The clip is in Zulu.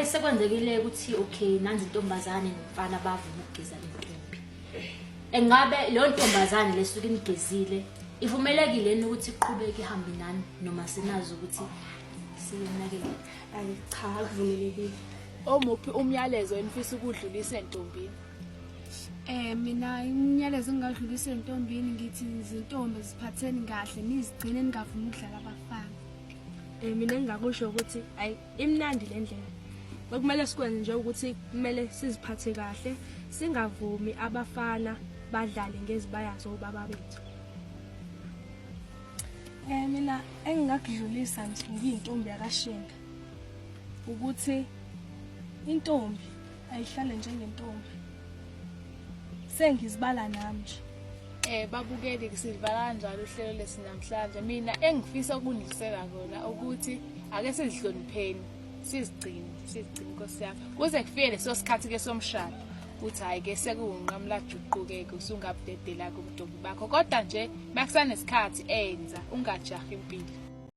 Uma-ke sekwenzekile ukuthi okay nanzi intombazane nomfana bavuma ukugeza le ntombi. Engabe leyo ntombazane lesuke inigezile ivumelekile yini ukuthi iqhubeke ihambe nani noma sinazi ukuthi siyonakele? Ayi cha akuvumelekile. Omuphi umyalezo enifisa ukudlulisa entombini? Eh mina umyalezo engingadlulisa entombini ngithi izintombi ziphatheni kahle nizigcine ningavumi ukudlala abafana. Eh mina engingakusho ukuthi ayi imnandi le ndlela. Okumele sikwenze nje ukuthi kumele siziphathe kahle singavumi abafana badlale ngezibaya zobaba bethu. Eh mina engingakudlulisa nje ngiyintombi yakashinga ukuthi intombi ayihlale njengentombi. Sengizibala nami nje. Eh babukeli sivala kanjalo uhlelo lesinamhlanje. Mina engifisa ukundlisela kona ukuthi ake sizihlonipheni, sizigcine, sizigcine Nkosi yami. Kuze kufike leso sikhathi ke somshado. Uthi hayi ke sekuwunqamula juqu-ke ke usungabudedela-ke ubuntombi bakho. Kodwa nje makusanesikhathi enza ungajahi impilo.